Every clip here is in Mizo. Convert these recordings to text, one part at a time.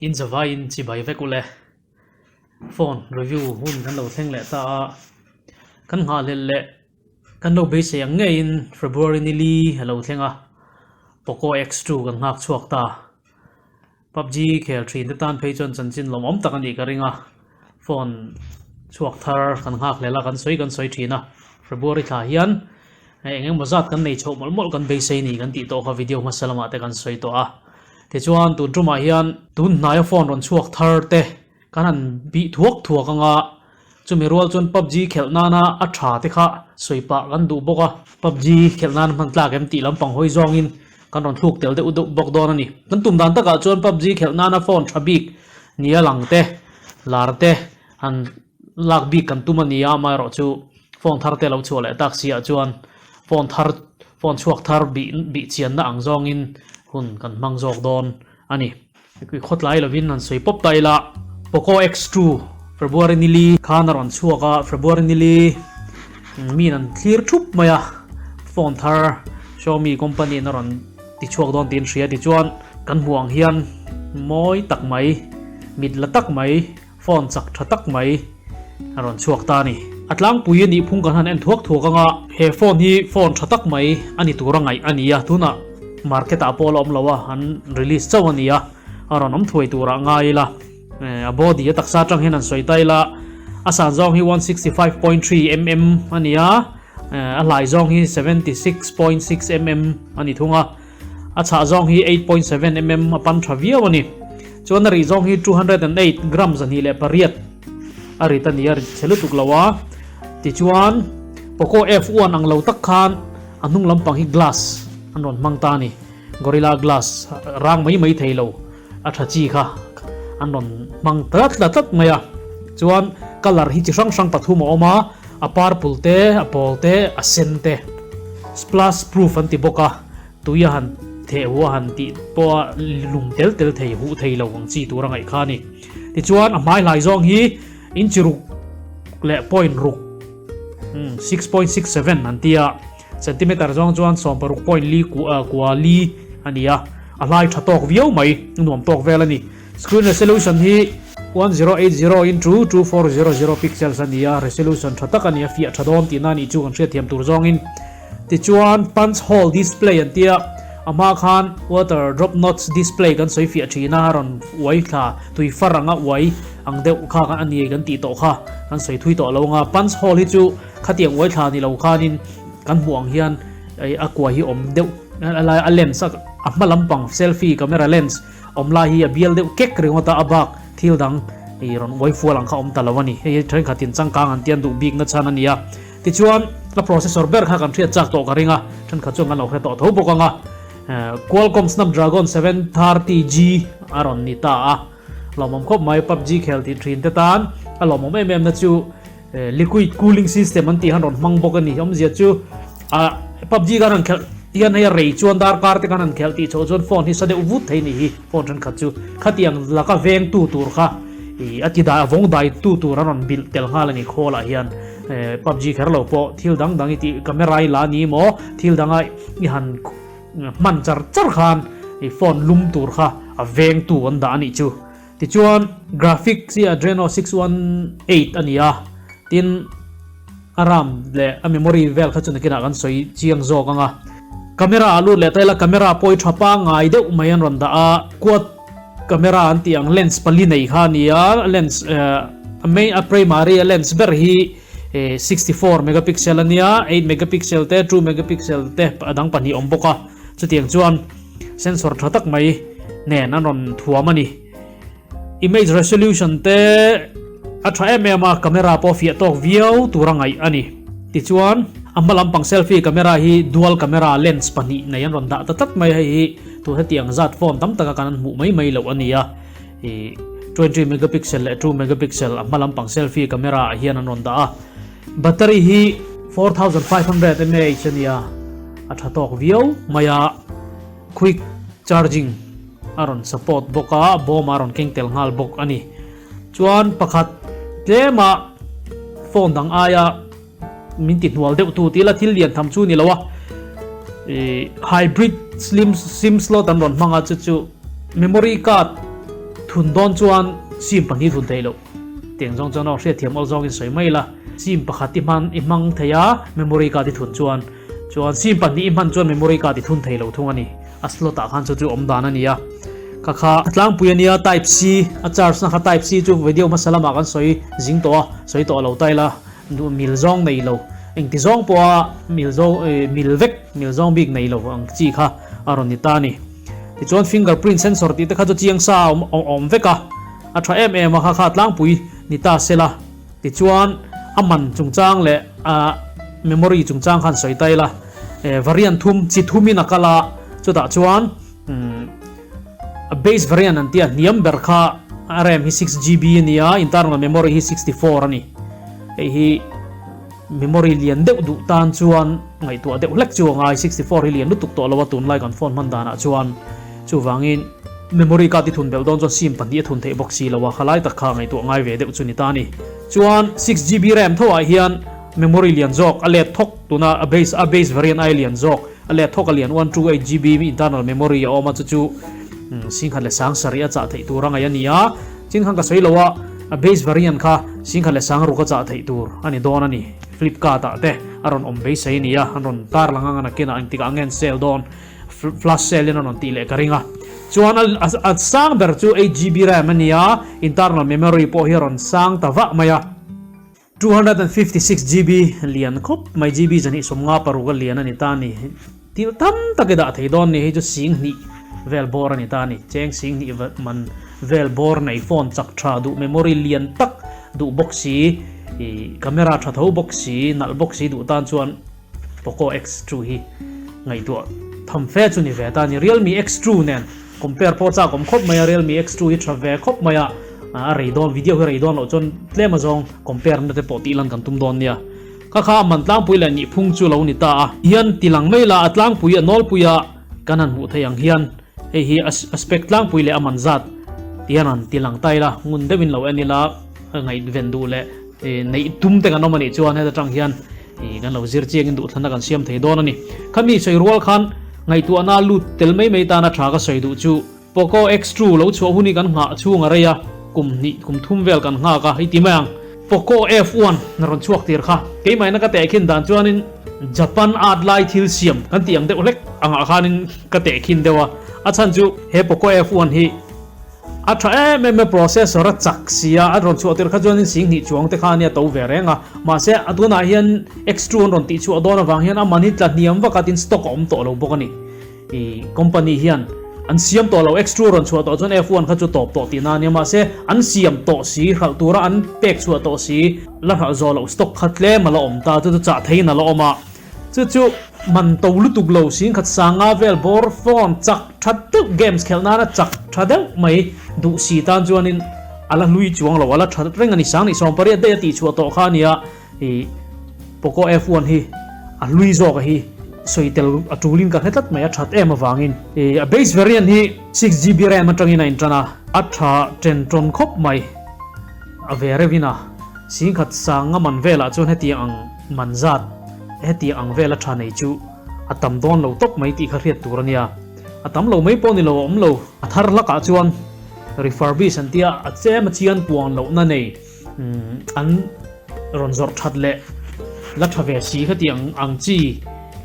In zavaiin chibai vek ule. Phone review hun kan lo thleng leh ta a, kan nghahhlelh leh kan lo beisei ang ngeiin February ni li a lo thleng a, Poco X2 kan nghak chhuak ta. PUBG khel thin te tan phei chuan chanchin lawmawm tak a nih ka ring a, phone chhuak thar kan nghak hlel a, kan sawi kan sawi thin a, February thla hian eng engemaw zat kan nei chhoh mawlh mawlh kan beisei ni kan tih tawh kha video hmasa lamah te kan sawi tawh a, tichuan tun tumah hian tun hnaia phone rawn chhuak thar te kan han bih thuak thuak anga chumi rual chuan PUBG khelh nana a tha te kha sawi pah kan duh bawk a, PUBG khelh nan hman tlak em tih lampang hawi zawngin kan rawn thluk tel deuh deuh bawk dawn a ni. Kan tum dan takah chuan PUBG khelh nana phone tha bik nia lang te, lar te han lak bik kan tum a ni a, amaherawh chu phone thar te lo chhuah leh tak si ah chuan phone thar phone chhuak thar bih bih chianna ang zawngin hun kan hmang zawk dawn a ni. Khawtlai lovin han sawi pawp ta ila, Poco X2 February ni li khan a rawn chhuak a, February ni li miin an thlir thup mai a, phone thar Xiaomi company in a rawn ti chhuak dawn tiin hria tichuan kan hmuh ang hian mawi tak mai, mit la tak mai, phone chak tha tak mai a rawn chhuak ta a ni. A tlangpui a nih phung kan han en thuak thuak anga he phone hi phone tha tak mai a ni tura ngaih a ni a, tunah market ah pawh la awm lo a, an release chauh a ni a, a rawn awm thuai turah ngai ila, a body a taksa atang hian an sawi ta ila, a san zawng hi 165.3 mm a ni a, a hlai zawng hi 76.6 mm a ni thung a. A chhah zawng hi 8.7 mm a pan tha viau a ni. Chuan a rih zawng hi 208 gram 28 a rit a ni a, rit chhe lutuk lo a. Tichuan Poco F1 ang lo tak khan a hnung lampang hi glass an rawn hmang ta a ni. Gorilla Glass rang mai mai thei lo a tha chi kha an rawn hmang tlat tlat tlat mai a. Chuan colour hi chi hrang hrang pathum a awm a, a purple te, a pawl te, a sen te. Splash proof an ti bawk a, tui a han theh hu a han tih pawh a lum tel tel thei huh thei lo ang chi tur a ngaih kha a ni. Tichuan a hmai hlai zawng hi inch ruk leh point ruk, 6.67 an ti a, centimeter zawng chuan 16 point li kua li a ni a, a hlai tha tawk viau mai, nuam tawk vel a ni. Screen resolution hi 1080 into 2400 pixels a ni a, resolution tha tak a ni a, fiah tha dawn tihna a nih chu kan hriatthiam tur zawngin. Tichuan punch hole display an tia, a hma khan water drop notch display kan sawi fiah thin a, a rawn uai thla tui far anga uai ang deuh kha a ni kan tih tawh kha kan sawi thui tawh lo anga, punch hole hi chu khatiang uai thla ni lo khanin kan hmuh ang hian a kua hi awm deuh a lens a hma lampang selfie camera lens Awm lai hi a bial deuh kek ringawt a, a bak thil dang i rawn uai fual ang kha awm ta lo a ni. Hei hi thenkhatin changkang an tian duh bik na chhan a ni a. Tichuan, a processor ber kha kan hriat chak tawh ka ring a, thenkhat chuan kan lo hre tawh tho bawk ang a. Qualcomm Snapdragon 730G a rawn ni ta a, lawmawm khawp mai. PUBG khel tih thin te tan a lawmawm em em na chu Liquid cooling system an tih han rawn hmang bawk a ni. Awmzia chu ah PUBG khan han khelh hian hei a rei chuan darkar te khan han khelh tih chhoh chuan phone hi sa deuh vut thei ni hi phone thenkhat chu khatiang laka veng tu tur kha ih a ti dai a vawng dai tu tur an rawn bilh tel nghal a ni khawl ah hian PUBG kher lo pawh thil dang dang i tih camera i la ni maw thil danga i han hman char char khan ih phone lum tur kha a veng tu an dah a nih chu. Tichuan, graphics hi Adreno 618 a ni a, tin a ram leh a memory vel kha chu nakinah kan sawi chiang zawk ang a. Camera ah lut leh ta ila, camera pawi tha pangngai deuh mai an rawn dah a, quad camera an tih ang lens pali nei kha a ni a, lens a main a primary a lens ber hi 64 megapixel a nia, 8 megapixel te 2 megapixel te a dang pahnih awm bawk a, chutiang chuan. Sensor tha tak mai nen an rawn thuam a ni. Image resolution te a tha em em a, camera pawh fiah tawk viau tur a ngaih a ni. Tichuan, a hma lampang selfie camera hi dual camera lens pahnih nei an rawn dah ta tlat mai a, hei hi tun hetiang zat phone tam taka kan hmuh mai mai loh a ni a. Ih 20 megapixel leh 2 megapixel a hma lampang selfie camera ah hian an rawn dah a. Battery hi 4500 mAh a nia, a tha tawk viau mai a, quick charging a rawn support bawk a, bawm a rawn keng tel nghal bawk a ni. Chuan pakhat tlema phone dang aia min ti hnual deuh tu tih la thil lian tham chu ni lo a, ih hybrid slim sim slot an rawn hmang a chu chu memory card. thun dawn chuan sim pahnih thun theih loh. Tiang zawng chuan aw hriatthiam awl zawngin sawi mai ila, sim pakhat i hman i hmang thei a, memory card i thun chuan chuan sim pahnih i hman chuan memory card i thun thei lo thung a ni. A slot ah khan chu chu awm dan a ni a. Kha kha a tlangpui a nia type C a charge na kha type C chu video hmasa lamah kan sawi zing tawh a, sawi tawh lo ta ila duh mil zawng nei lo engti zawng pawha mil zawng mil vek mil zawng bik nei lo ang chi kha a rawn ni ta a ni. Tichuan finger print sensor tih te kha chu chiang sa a awm vek a, a tha em em a kha kha tlangpui ni ta sela. Tichuan a man chungchang leh a memory chungchang khan sawi ta ila, variant thum chi thumin a kal a, chutah chuan a base variant an tia hniam ber kha a ram hi 6GB a ni a, internal memory hi 64 a ni. Hei hi. Memory lian deuh duh tan chuan ngaihtuah deuh hlek chu a ngai, 64 hi lian lutuk tawh lo a tunlai kan phone hman danah chuan. Chuvangin memory card i thun belh dawn chuan sim pahnih a thun theih bawk si lo a, khalai tak kha ngaihtuah ngai ve deuh chu ni ta a ni. Chuan 6GB ram tho ah hian memory lian zawk a let thawk tuna a base a base variant aia lian zawk a let thawk a lian 128GB internal memory a awm a chu chu singkhat leh sang sarih a chah theih tur a ngaih a ni a. Chin khan ka sawi lo a, a base variant kha singkhat leh sangruk a chah theih tur a ni dawn a ni. Flipkart ah te a rawn awm beisei a ni a, an rawn tar lang ang a nakinah engtikah nge an sale dawn, flash sale in a rawn tih leh ka ring a. Chuan a sang ber chu 8GB ram a ni a, internal memory pawh hi a rawn sang ta vah mai a. 256 GB lian khawp mai, GB zahnih 56 a lian a ni ta a ni. Thil tam tak i dah thei dawn ni, hei chu sing hnih vel bawr a ni ta a ni. Cheng sing hnih man vel bawr nei phone chak tha duh memory lian tak duh bawk si, camera tha tho bawk si, nalh bawk si duh tan chuan Poco X2 hi ngaihtuah tham fe chu ni ve ta a ni. Realme X2 nen compare pawh chak awm khawp mai a, Realme X2 hi tha ve khawp mai a, a rei dawn video hi rei dawn loh chuan tlem azawng compare na te pawh tih lan kan tum dawn nia. Kha kha a man tlangpui leh nihphung chu lo ni ta a, hian ti lang mai la a tlangpui a nawlpui a kan han hmuh theih ang hian hei hi a spec tlangpui leh a man zat ti hian han ti lang ta ila ngun deuhin lo en ila ngaihven duh leh neih tum te kan awm a nih chuan heta tang hian Ih, kan lo zir chiangin duhthlanna kan siam thei dawn a ni. Khami sawi rual khan ngaihtuahna lut tel mai mai tana tha ka sawi duh chu Poco X2 lo chhuah hun hi kan nghah chhung a rei a, kum hnih kum thum vel kan nghak a, hei ti mai ang. Poco F1 rawn chhuak tir kha keimahina ka tehkhin dan chuanin Japan art lai thil siam kan tih ang deuh hlek angah khanin ka tehkhin deuh a, a chhan chu he Poco F1 hi A tha em em e processor a chak si a, a rawn chhuah tir kha chuanin singhnih chuang te kha a nia to ve reng a, mahse a tunah hian X2 an rawn tih chhuah dawn avang hian a man hi tla hniam vak a tin stock a awm tawh lo bawk a ni. I company hian an siam tawh lo X2 a rawn chhuah tawh chuan F1 kha chu tawp tawh tihna a nia mahse an siam tawh si hralh tura an pek chhuah tawh si la hralh zawh loh stock kha tlem a la awm ta chu chu chah theiin a la awm a. Chu chu man to lutuk lo singkhat sanga vel bawr phone chak tha deuh games khelh nana chak tha deuh mai duh si tan chuanin a la hlui chuang lo a la tha reng a ni sang nih 18 daih a tih chhuah tawh kha a nia ih Poco F1 hi a hlui zawk a hi sawi tel a tulin ka hre tlat mai a that em avangin ih a base variant hi 6GB ram atangin a intan a a tha chen tawn khawp mai a ve reuhin a singkhat sanga man velah chuan hetiang ang Man zat hetiang ang vela tha nei chu a tam dawn lo tawp mai tih kha hriat tur a nia. A tam lo mai pawh ni lo a awm lo. A thar hlakah chuan refurbish an tia a chem a chian puang lohna nei an rawn zawrh that leh la tha ve si khatiang ang chi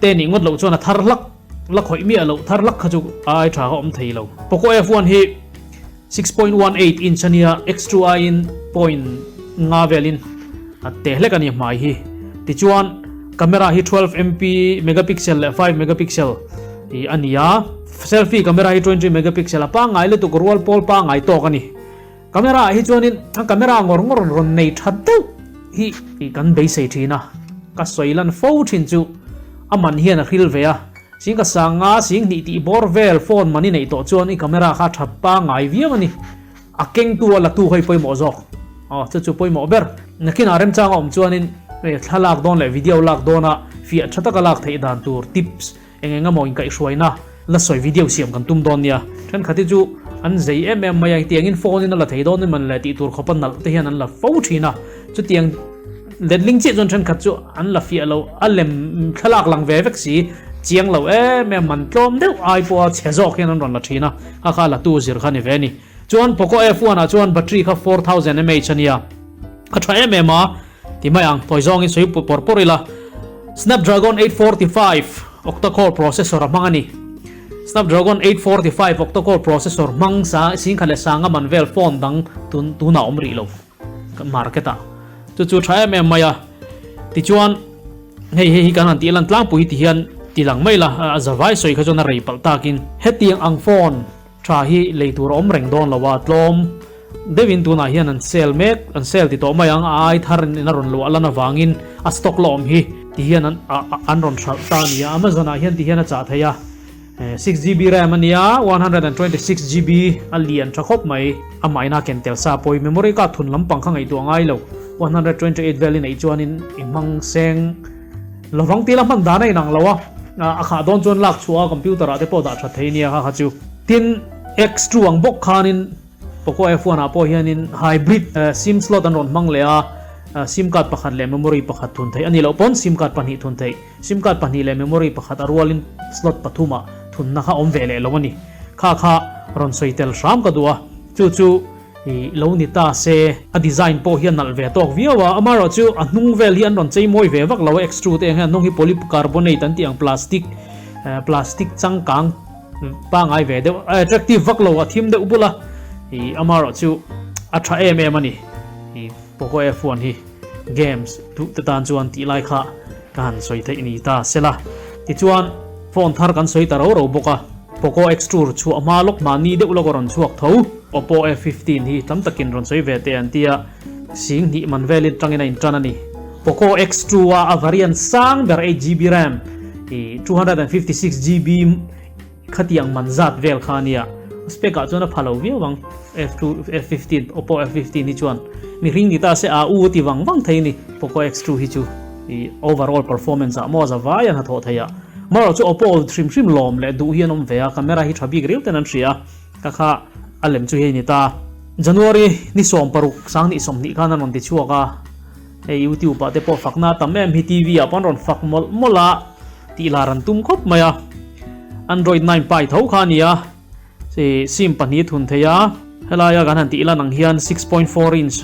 te nih ngawt loh chuan a thar hlak la khawih miah loh thar hlak kha chu a ai tha kha awm thei lo. Poco F1 hi 6.18 inch a nia, X2 aiin point nga velin a teh hlek a ni hmai hi. Tichuan camera hi 12 MP megapixel leh 5 megapixel i a ni a, selfie camera hi 20 megapixel a pangngai lutuk rual pawl pangngai tawk a ni. Camera ah hi chuanin a camera ngawr ngawr rawn nei tha deuh hi kan beisei thin a, ka sawi lan fo thin chu a man hian a hril ve a. Sing ka sang a, sing hnih tih bawr vel phone man i neih tawh chuan i camera kha tha pangngai viau a ni. A kengtu a latu kha i pawimawh zawk. Aw, chu chu pawimawh ber. Nakinah remchang a awm chuanin thla lak dawn leh video lak dawna fiah tha taka lak theih dan tur tips eng eng emaw inkaihhruaina la sawi video siam kan tum dawn nia. Thenkhat hi chu an zei em em mai a, tiangin phone in a la thei dawn ni man le tih tur khawpa nalh te hian an la fo thin a. Chutiang letling chiah chuan thenkhat chu an la fiah lo, a lem thlalak lang ve vek si, chiang lo em em, man tlawm deuh ai pawha chhe zawk hian an rawn la thin a, kha kha la tu zir kha ni ve a ni. Chuan Poco F1 ah chuan battery kha 4000 mAh a nia. A tha em em a, ti mai ang, tawi zawngin sawi pawr pawr ila. Snapdragon 845 octa-core processor a hmang a ni. Snapdragon 845 octa-core processor hmang sa singkhat leh sanga man vel phone dang tun tunah awm rih lo market ah. Chu chu tha em em mai a. Tichuan hei hei hi kan han tih lan tlangpui ti hian ti lang mai la, a zavai sawi kha chuan a rei palh takin. Hetiang ang phone Tha hi lei tur a awm reng dawn lo a, tlawm deuhin tunah hian an sale mek, an sale ti tawh mai ang, a ai thar in a rawn luah lan avangin a stock la awm hi ti hian an an rawn hralh ta a ni a, Amazon ah hian ti hian a chah thei a, 6GB ram a nia, 126GB a lian tha khawp mai, amah ina ken tel sa pawhin memory card thun lampang kha ngaihtuah ngai lo, 128 vel i neih chuanin i hmang seng. Lovang tila hman dan a inang lo a, a khah dawn chuan lak chhuah a computer ah te pawh dah that thei nia kha kha chu. Tin, X2 ang bawk khanin Poco F1 ah pawh hianin hybrid sim slot an rawn hmang leh a, sim card pakhat leh memory pakhat thun theih a nih loh pawn sim card pahnih thun theih, sim card pahnih leh memory pakhat a rualin slot pathumah thunna kha awm ve leh lo a ni. Kha kha rawn sawi tel hram ka duh a, chu chu. I lo ni ta se, a design pawh hi a nalh ve tawk viau a, amaherawh chu a hnung vel hi an rawn chei mawi ve vak lo a, extrude eng hian a hnung hi polycarbonate an tih ang plastic plastic changkang pangai ve deuh a attractive vak lo a thim deuh bul a, i amaherawh chu a tha em em a ni, i Poco F1 hi games duh te tan chuan tih lai kha ka han sawi theih ni ta sela, tichuan phone thar kan sawi ta ro ro bawk a. Poco X2 chhuah hma lawk mahni deuh lawk a rawn chhuak tho. Oppo F15 hi tam takin rawn sawi ve teh an ti a, sing hnih man velin tangin a intan a ni. Poco X2 a a variant sang ber 8GB ram i 256GB khatiang man zat vel kha a nia. A spec ah chuan a pha lo viau ang F2 F15 Oppo F15 hi chuan mihring ni ta se a u a ti vang vang thei a ni. Poco X2 hi chu i overall performance ah maw za vai a hnathawh theih a. Marawh chu Oppo hrim hrim lawm leh duh hi an awm ve a, camera hi tha bik riau ten an hria a, ka kha a lem chu hei ni ta. January ni 16 sanghnih 20 khan an rawn ti chhuak a, hei YouTube ah te pawh fakna a tam em hi TV ah pawh an rawn fak mawlh mawlh a, tih lar an tum khawp mai a. Android 9 Pie tho kha a ni a, sim pahnih a thun thei a, helaia kan han tih lan ang hian 6.4 inch,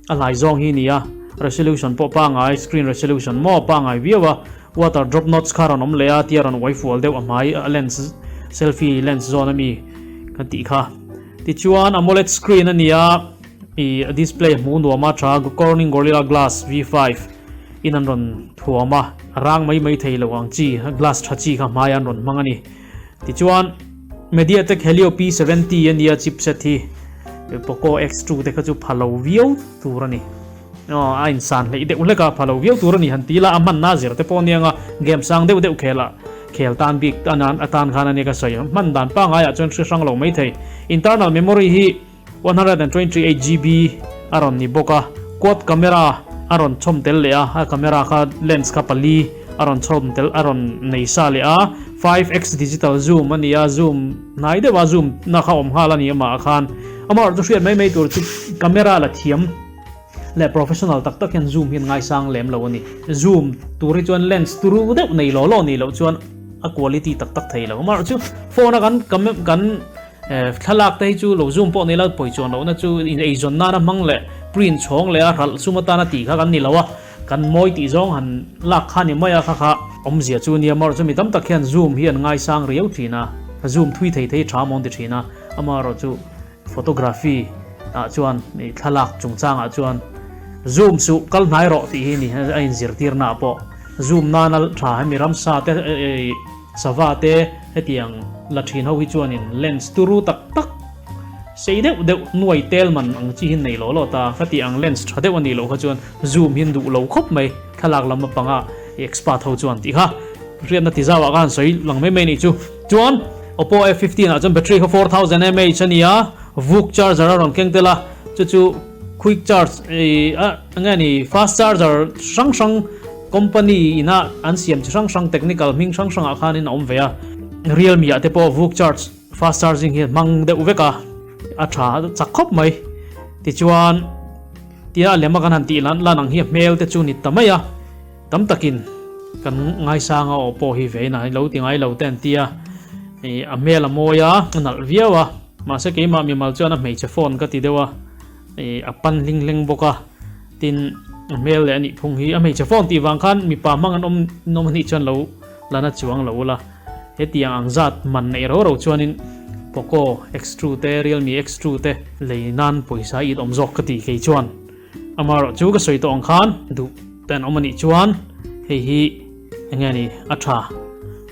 A hlai zawng hi nia, resolution pawh pangai, screen resolution maw pangai viau a, water drop notch kha rawn awm leh a tia rawn uai fual deuh a hmai a lens selfie lens zawn ami kan tih kha. Tichuan AMOLED screen a nia, ih a display hmuh nuam a tha Corning Gorilla Glass V5 in an rawn thuam a, a rang mai mai thei lo ang chi glass tha chi kha hmaiah an rawn hmang a ni. Tichuan MediaTek Helio P70 a nia chipset hi Poco X2 te kha chu pha lo viau tur a ni. Aw a insan hleih deuh hlek a, pha lo viau tur a ni han ti la, a hmanna zir te pawh a nia nga game sang deuh deuh khel ah khel tan bik atan khan a nia ka sawi. Hman dan pangaiah chuan hre hrang lo mai thei. Internal memory hi 128 GB a rawn ni bawk a, quad camera a rawn chhawm tel leh a, a camera kha lens kha pali a rawn chhawm tel a rawn nei sa leh a, 5x digital zoom a ni a, zoom hnai deuh a zoom na kha awm nghal a ni amah ah khan. Amaherawhchu chu hriat mai mai tur chu camera la thiam leh professional tak tak hian zoom hi an ngaisang lem lo a ni. Zoom tur hi chuan lens turu deuh nei law law nih loh chuan a quality tak tak thei lo. Amaherawhchu phone a kan kan Thlalak te hi chu lo zoom pawh nila pawi chuan lohna chu eizawn nana hmang leh print chhawng leh a hralh sum atana tih kha kan ni lo a, kan mawi tih zawng han lak kha ni mai a kha kha awmzia chu nia marawh chu mi tam tak hian zoom hi an ngaisang riau thin a, zoom thui thei thei tha mawn ti thin a, amaherawh chu photography ah chuan thlalak chungchangah chuan zoom suh kal hnai rawh tih hi ni a inzirtirna ah pawh zoom nana tha hemi ramsa te Sava te hetiang la thin ho hi chuanin lens turu tak tak sei deuh deuh nuai tel man ang chi hi nei lo lo ta. Ka tih ang lens tha deuh a nih loh kha chuan zoom hi an duh lo khawp mai thlalak lam apanga expert ho chuan tih kha hriatna ti zauah khan sawi lang mai mai nih chu. Chuan Oppo F15 ah chuan battery kha 4000 mAh a ni a, VOOC charger a rawn keng tel a, chu chu quick charge a nge ni fast charger hrang hrang Company ina an siam chi hrang hrang technical hming hrang hrangah khanin a awm ve a, Realme ah te pawh VOOC charge fast charging hi hmang deuh vek a, a tha chak khawp mai. Tichuan tia a lema kan han tih lan lan ang hi a hmel te chu ni ta mai a, tam takin kan ngaisang a aw pawh hi vein a lo ti ngai lo te an ti a, ih a hmel a mawi a, a nalh viau a. Mahse keimah mimal chuan a hmeichhe phone ka ti deuh a, ih a pan hling hleng bawk a, tin a hmel leh a nih phung hi a hmeichhe phone tih vang khan mipa hmang an awm nawm anih chuan lo la na chuang lo ula. Hetiang ang zat man neih ro ro chuanin Poco X2 te Realme X2 te lei nan pawisa it awm zawk ka ti kei chuan. Amaherawh chu ka sawi tawh ang khan duh te an awm anih chuan hei hi eng nge ni a tha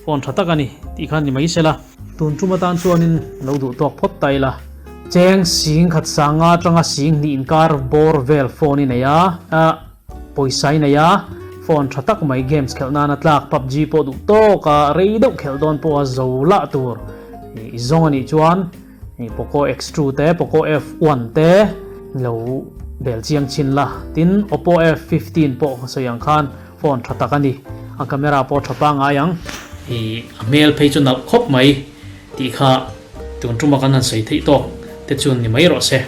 phone tha tak a ni tih khan ni mai sela. Tun tum atan chuanin lo duh tawk phawt ta ila. Cheng sing khat sanga atanga sing hnih inkar bawr vel phone i nei a, pawisa i nei a, phone tha tak mai games khelh nana tlak pubg pawh duh tawk a rei deuh khelh dawn pawha zo lah tur i zawng anih chuan Poco X2 te, Poco F1 te lo bel chiang chin la. Tin, Oppo F15 pawh ka sawi ang khan phone tha tak a ni. A camera pawh tha pangngai ang. Ih, a hmel phei chu nalh khawp mai tih kha tun tuma kan han sawi theih tawk te chu ni mai rawh se.